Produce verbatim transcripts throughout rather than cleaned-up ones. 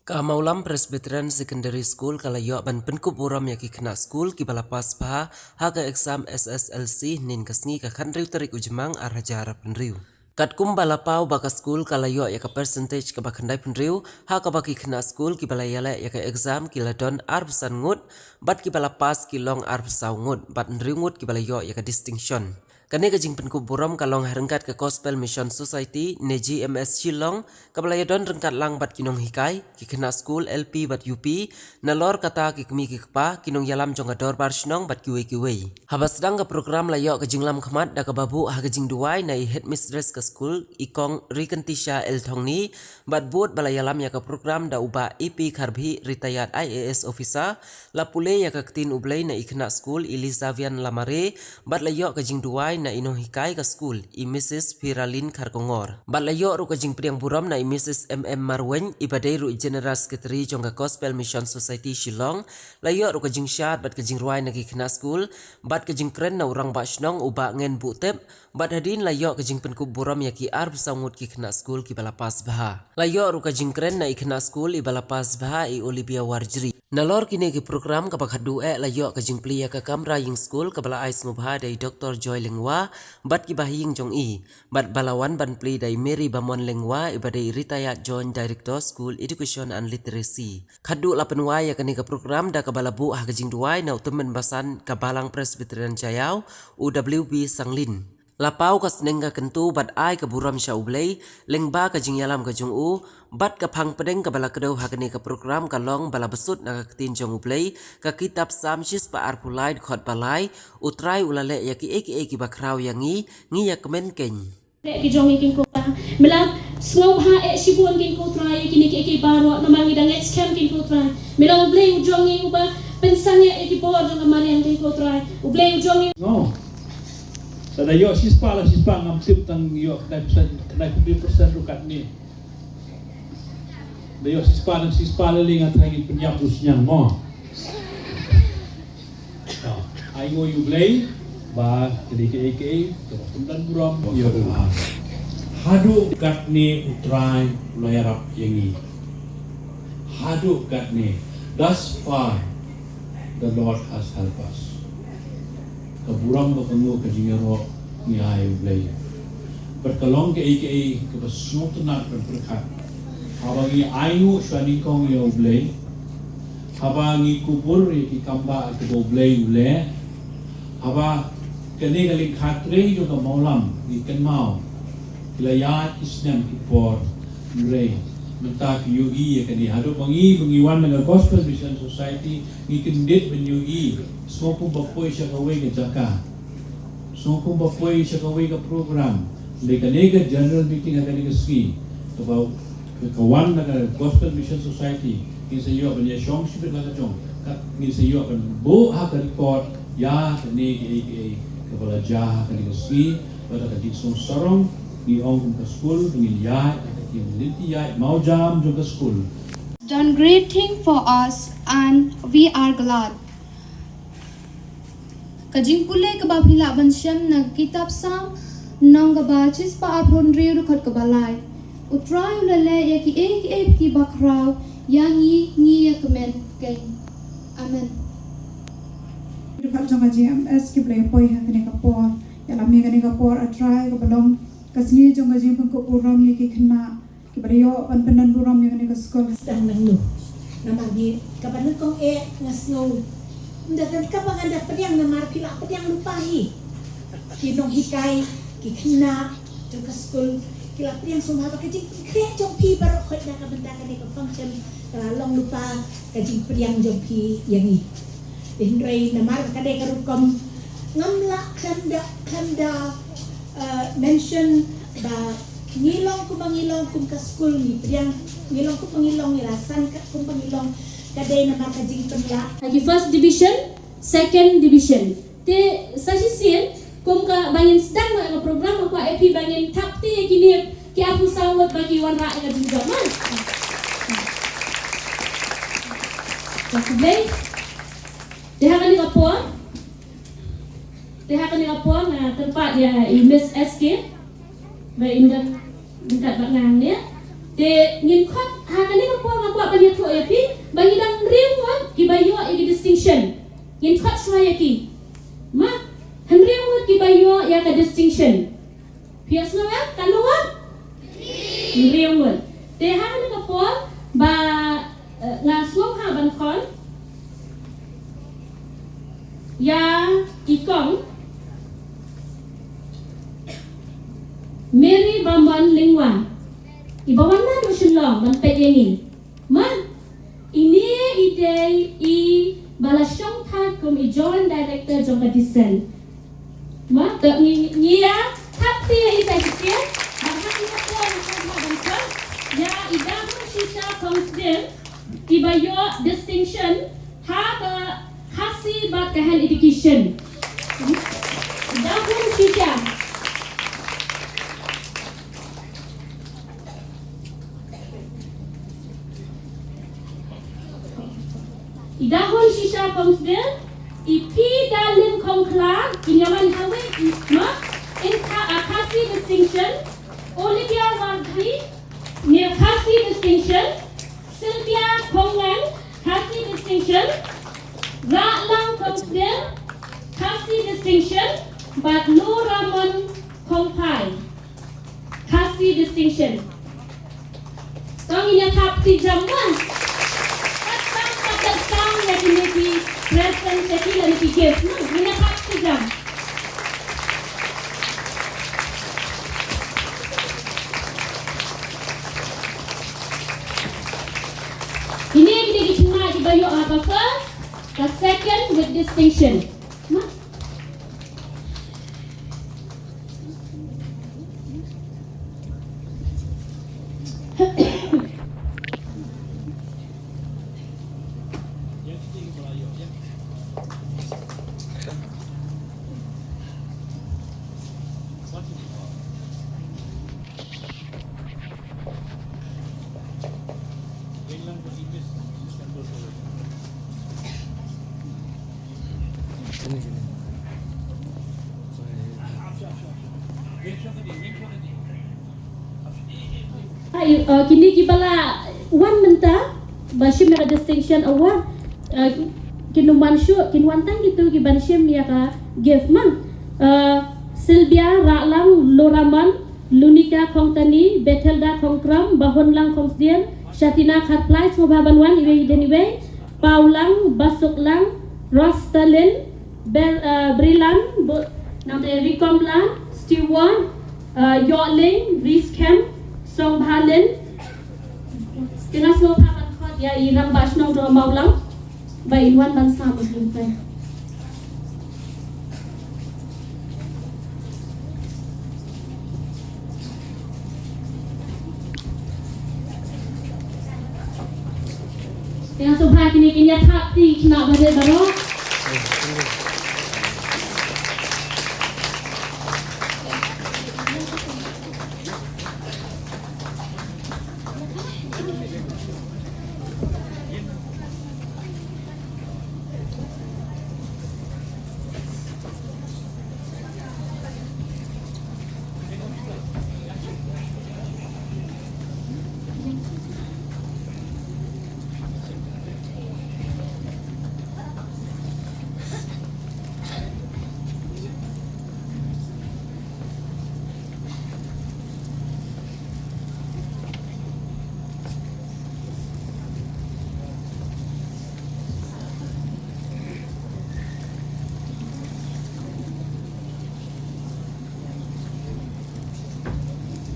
Ka Mawlam Presbyterian Secondary School ka la ïoh ban pynkup burom ïa ki khynnah skul kiba la pass bha ha ka exam S S L C hynnin ka sngi ka khathynriew tarik u Jymmang ar hajar arphew hynriew. Katkum ba la paw ba ka skul ka la ïoh ïa ka percentage kaba khyndai phew hynriew, ha kaba ki khynnah skul kiba la ïaleh ïa ka exam ki la don arphew san ngut, bad kiba la pass ki long arphew saw ngut, bad hynriew ngut kiba la ïoh ïa ka distinction. Kane ka jingpynkup burom ka long ha ryngkat ka Gospel Mission Society ne G M S Shillong, kaba la ïadon ryngkat lang bad ki nonghikai, ki khynnah skul L P bad U P, nalor kata ki kmie ki kpa, ki nongïalam jong ka dorbar shnong bad kiwei kiwei. Haba sdang ka program la ïoh ka jinglam khmat da kaba buh ha ka jingduwai na i headmistress ka skul, i Kong Rikantisha L Thongni, bad bud ba la ïalam ïa ka program da u Bah A P Kharbhih, retired I A S officer, la pule ïa ka ktien U Blei na i khynnah skul i Lizavian Lamare, bad la ïoh ka jingduwai na i nonghikai ka skul, i Missus Phiralin Kharkongor. Bad la ïoh ruh ka jingpdiang burom na i Missus M M Marwein, iba dei ruh i General Secretary jong ka Gospel Mission Society Shillong, la ïoh ruh ka jingshad bad ka jingrwai na ki khynnah skul, bad ka jingkren na u Rangbah Shnong u Bah Ngen Buhtep, bad hadien la ïoh ka jingpynkup burom ïa ki arphew saw ngut ki khynnah skul kiba la pass bha. La ïoh ruh ka jingkren na i khynnah skul iba la pass bha i Olivia Warjri. Nalor kine ki program kaba khadduh eh la ïoh ka jingplie ïa ka kamra ïing skul kaba la ai sngewbha da i Doktor Joy Lyngwa, bad ki bahaïing jong i, bad ba la wan ban plie da i Mary Bamon Lyngwa iba dei i retired Joint Director School Education and Literacy. Khadduh la pynwai ïa kane ka program da kaba la buh ha ka jingduwai na u tymmen basan ka Balang Presbyterian Jaiaw, u W B Sanglin. La paw ka sneng ka kyntu bad ai ka burom sha U Blei, lyngba ka jingïalam ka jong u, bad ka phang pdeng kaba la kdew ha kane ka program ka long ba la bsut na ka ktien jong U Blei, ka kitab Salm shispah arphew lai dkhot ba lai, U Trai u la leh ïa kiei kiei kiba khraw ïa ngi, ngi ïa kmen keiñ. Leh ki jong ngi king Ko Trai. Me la sngewbha eh shibun king Ko Trai ïa kine kiei kiei baroh namar ngi dang ngeit skhem king Ko Trai. Me la U Blei u jong ngi uba pynsangeh ïa ki bor jong ka mariang king Ko Trai. U Blei u jong ngi. No. Lada ïoh shispah la shispah ngam tip tang ïoh khyndai persen, khyndai phew persen ruh katne. Da ïoh shispah tang shispah lei lei nga tharai ngin pynïap u sniang mo. Ai nguh ïa U Blei ba ka dei kaei kaei kaba pynban burom ïa U. Haduh katne U Trai u la ïarap ïa ngi. Haduh katne, thus far the Lord has helped us. Ka burom bad ka nguh ka jingïaroh ngi ai U Blei. Bad ka long kaei kaei kaba sngewtynnat ban pyrkhat. Haba ngi ai nguh sha nyngkong ïa U Blei, haba ngi kubur ïa ki kambah kiba U Blei u leh, haba kane ka lyngkha trei jong ka Mawlam ngi kynmaw ki la ïaid ki snem ki por, hynrei mynta ki ïohi ïa kane. Haduh ba ngi, ba ngi wan na ka Gospel Mission Society, ngi kyndit ban ïohi, sngew kumba poi sha kawei ka jaka, sngew kumba poi sha kawei ka program. Hynrei kane ka general meeting ha kane ka sngi, kaba ka wan na ka Gospel Mission Society, ngin sa ïoh ban ïashong shibit la ka jong, ka ngin sa ïoh ban buh ha ka record ïa kane kaei kaei kaba la jia ha kane ka sngi. Bad da ka jingsngew sarong ngi ong kum ka skul ba ngin ïaid ha ka jingïaid lynti ïaid mawjam jong ka skul. Done great thing for us and we are glad. Ka jingpule kaba phi lah ban shem na ka kitab Salm, nong kaba shispah arphew hynriew dkhot kaba lai. U Trai u la leh ïa kiei kiei kiba khraw ïa ngi, ngi ïa kmen keiñ. Amen. Dkhot jong ka G M S kiba la poi ha kane ka por. Ïalam ïa kane ka por A Trai kaba long ka sngi jong ka jingpynkup burom ïa ki khynnah kiba la ïoh ban pyndon burom ïa kane ka skul. Sdang nangno. Namar ngi kaba nyngkong eh nga sngew ynda kaba nga da pdiang namar phi la pdiang lypa hi. Ki nonghikai, ki khynnah jong ka skul ki la pdiang sngewbha ba ka jingkhreh jong phi baroh khoit na ka bynta kane ka function ka la long lypa ka jingpdiang jong phi ïa ngi. Hynrei namar ka dei ka rukom ngam lah khlem da, khlem da, eh, mention ba ngi long kumba ngi long kum ka skul, ngi pdiang, ngi long kumba ngi long, ngi la san ka kumba ngi long. Ka dei namar ka jingpynlah ha ki first division, second division. Te sa shisien kum ka ba ngin sdang ka program, nga kwah ïa phi ba ngin thap te ïa kine ki arphew saw ngut ba ki wanrah ïa ka jingjop, ma. Ka khublei. Te ha kane ka por, te ha kane ka por nga kyrpad ïa i Miss S K ba in da ryngkat bad nga hangne. Te ngin khot ha kane ka por, nga kwah ban ïathuh Ba ngi dang hynriew ngut kiba ïoh ïa ka distinction. Ngin khot shuwa ïa ki. Ma, hynriew ngut kiba ïoh ïa ka distinction. Phi ïohsngew em? Katno ngut? Hynriew ngut. Te ha kane ka por ba, eh, nga sngewbha ban khot ïa i kong Mary Bamon Lyngwa. Iba wan naduh Shillong ban peit ïa ngi. Ma, ine i dei iba la shongthait kum i Joint Director jong ka DISEN. Ma, to ngi, ngi ïa thap kti ïa i sa shisien. Bad ha kane ka por nga kwah ban khot ïa i Dahun Shisha Khongsdin, iba ïoh distinction ha ka Khasi bad ka Health Education. Dahun Shisha. I Dahun Shisha Khongsdin, i Pi Dalin Khongkhla, i Nyaman Hawi, i ma, in Kha-, a Khasi distinction, Olivia Wardri, Neo Khasi distinction, Sylvia Khongngan, Khasi distinction, Rahlang Khongsdin, Khasi distinction, bad Loramon Khongphai, Khasi distinction. Tang ïa thap kti jam wan. Kat sam kat sam ïa kine ki present ïa ki lane ki gift. Hmm, ïa thap kti jam. Kine, kine ki khynnah kiba ïoh ha ka first, ka second with distinction. Ma? Ai, uh, kine kiba la wan mynta ban shim ïa ka distinction award, uh, kin ym wan shuh, kin wan tang kito kiban shim ïa ka gift, ma. Uh, Sylvia Rahlang, Loramon, Lunika Khongtani, Bethelda Khongkrom, Bahunlang Khongsdien, Shatina Kharplai, sngewbha ban wan iwei hadien iwei, Paulang, Basuklang, Rostalin, Ber-, uh, Brilan, Bu-, nangta Rikomla, Stewart, uh, Yohling, Riskem, Songbhalin. Te nga sngewbha ban khot ïa i Rangbah Shnong jong Mawlang. Ba in wan ban sam ïa ki. Te nga sngewbha kine kin ïa thap kti khynnah barit baroh.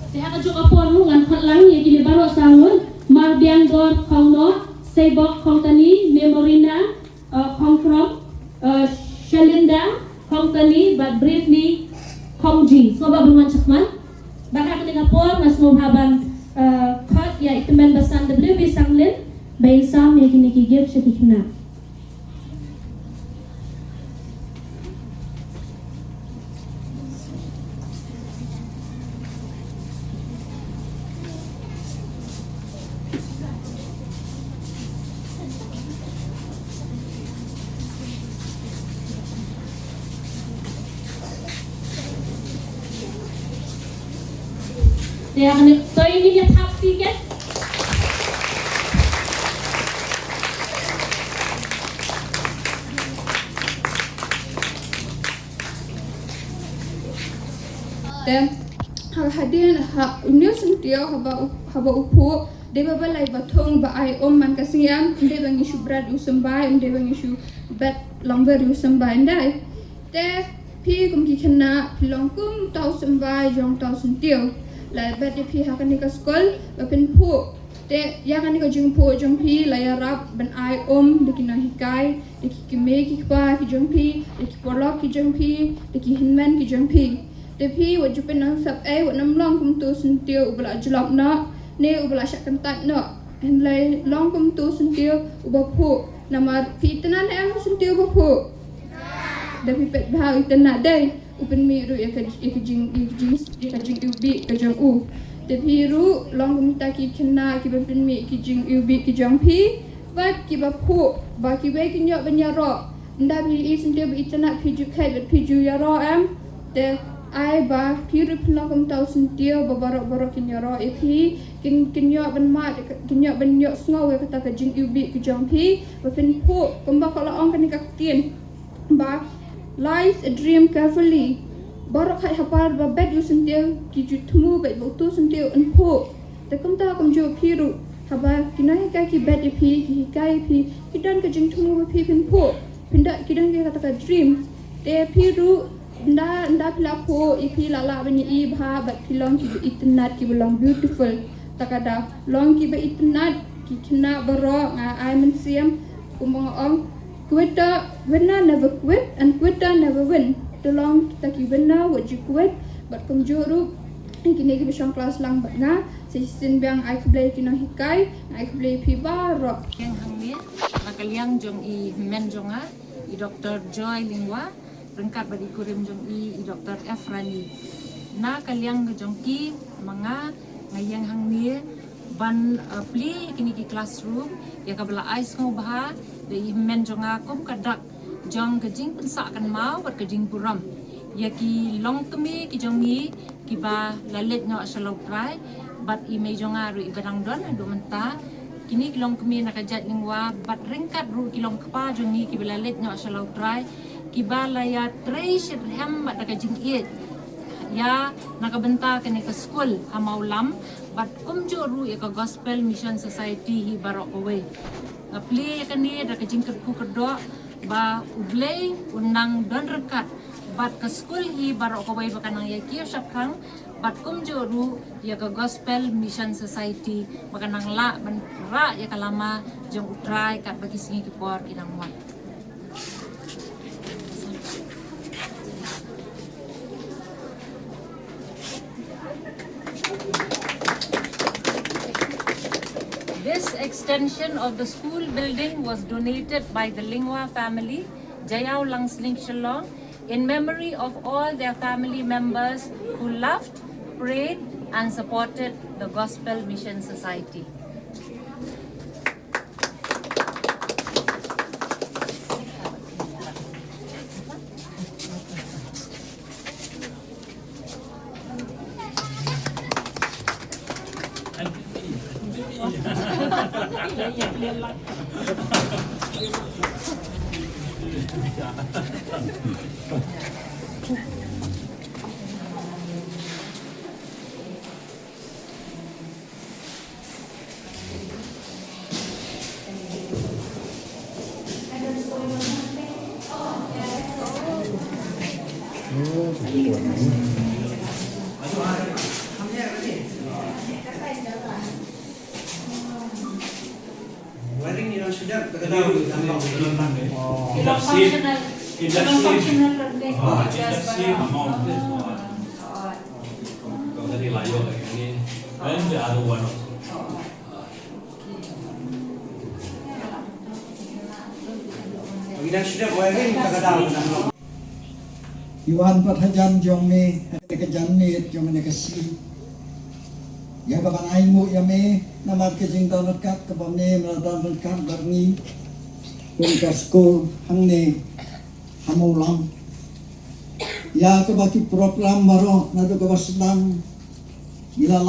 Te ha kajuh ka por ruh ngan khot lang ïa kine baroh saw ngut, Marbiang Dor Khongnoh, Seibok Khongtani, Memorina, uh, Khongkrom, uh, Shalinda Khongtani bad Britney Khongji. Sngewbha ban wan shakhmat. Bad ha kane ka por nga sngewbha ban, uh, khot ïa i tymmen basan W B Sanglin ba in sam ïa kine ki gift sha ki khynnah. Te ïa kane, to ïa ngin ïa thap kti. Ha, hadien ha une u syntiew haba u, haba u phuh, dei ba ba lai ba thung ba ai um man ka sngi, ym dei ba ngi shu bret ïa u symbai, ym dei ba ngi shu bet longber ïa u symbai, ym dei. Te phi kum ki khynnah phi long kum uta u symbai jong uta u syntiew. La bet ïa phi ha kane ka skul ba phin phuh. Te ïa kane ka jingphuh jong phi la ïarap ban ai um da ki nonghikai, da ki kmie ki kpa ki jong phi, da ki paralok ki jong phi, da ki hynmen ki jong phi. Te phi wat ju pynang sap ei, wat nym long kum utu u syntiew uba la jlop noh ne uba la shah kyntait noh. Hynrei long kum utu u syntiew uba phuh. Namar phi itynnad ne em u syntiew uba phuh? Da phi peit bha u itynnad dei, u pynmih ruh ïa ka, ïa ka jing, ïa ka jing, ïa ka jingiwbih ka jong u. Te phi ruh long kum kita ki khynnah kiba pynmih ki jingiwbih ki jong phi bad kiba phuh, ba kiwei kin ïoh ban ïaroh. Ynda phi i syntiew ba itynnad phi ju kheit bad phi ju ïaroh em. Te ai ba phi ruh phin long kum uta u syntiew ba baroh baroh kin ïaroh ïa phi, kin, kin ïoh ban mad, kin ïoh ban ïohsngew ïa kata ka jingiwbih ka jong phi ba phin phuh, kumba ka la ong kane ka ktien ba, "Lies a dream carefully." Baroh khat ha par ba bet ïa u syntiew ki ju thmu beit ba utu u syntiew un phuh. Te kumta kumjuh phi ruh, haba ki nonghikai ki bet ïa phi, ki hikai ïa phi, ki don ka jingthmu ba phi phin phuh. Phin da, ki don ka, kata ka dream. Te phi ruh, ynda, ynda phi la phuh ïa phi la lah ban ïohi bha bad phi long kiba itynnad, kiba long beautiful. Te ka da long kiba itynnad, ki khynnah baroh nga ai mynsiem, kumba nga ong, Quit the winner never quit and quitter never win. To long kita ki winner wat ju quit. Bad kumjuh ruh ïa kine kiba shong klas lang bad nga, sa shisien biang ai khublei ki nonghikai, ai khublei phi baroh. Ïeng hangne na ka liang jong i hynmen jong nga, i Doktor Joy Lyngwa, ryngkat bad i kurim jong i, i Doktor F Rani. Na ka liang ka jong ki, ma nga, nga ïeng hangne ban, uh, plie ïa kine ki classroom, ïa kaba la ai sngewbha da i hynmen jong nga kum ka dak jong ka jingpynsah kynmaw bad ka jingburom ïa ki longkmie ki jong ngi kiba la leit noh sha la U Trai, bad i mei jong nga ruh iba dang don haduh mynta. Kine ki longkmie na ka jait Lyngwa bad ryngkat ruh ki longkpa jong ngi kiba la leit noh sha la U Trai, kiba la ïatrei shitrhem bad da ka jingïeit ïa na ka bynta kane ka skul ha Mawlam, bad kumjuh ruh ïa ka Gospel Mission Society hi baroh kawei. Nga plie ïa kane da ka jingkyrkhu kyrdoh ba U Blei un nang don ryngkat bad ka skul hi baroh kawei ba ka nang ïa kiew shaphrang, bad kumjuh ruh ïa ka Gospel Mission Society ba ka nang lah ban rah ïa ka lama jong U Trai katba ki sngi ki por ki nang wan. This extension of the school building was donated by the Lyngwa family, Jaiaw Langsning, Shillong, in memory of all their family members who loved, prayed, and supported the Gospel Mission Society. Wiring ni dah sudah, kita tahu. Industry. Industry. Industry. Oh, industry. Amount. Oh. Kau tadi layo lagi ni. And the other one also. Ki wan pat hajan jong me ha ka janmiet jong kane ka sngi, ïa kaban ainguh ïa me namar ka jingdon ryngkat kaba me me la don ryngkat bad ngi kum ka skul hangne ha Mawlam. Ïa kaba ki program baroh naduh kaba sdang ngi la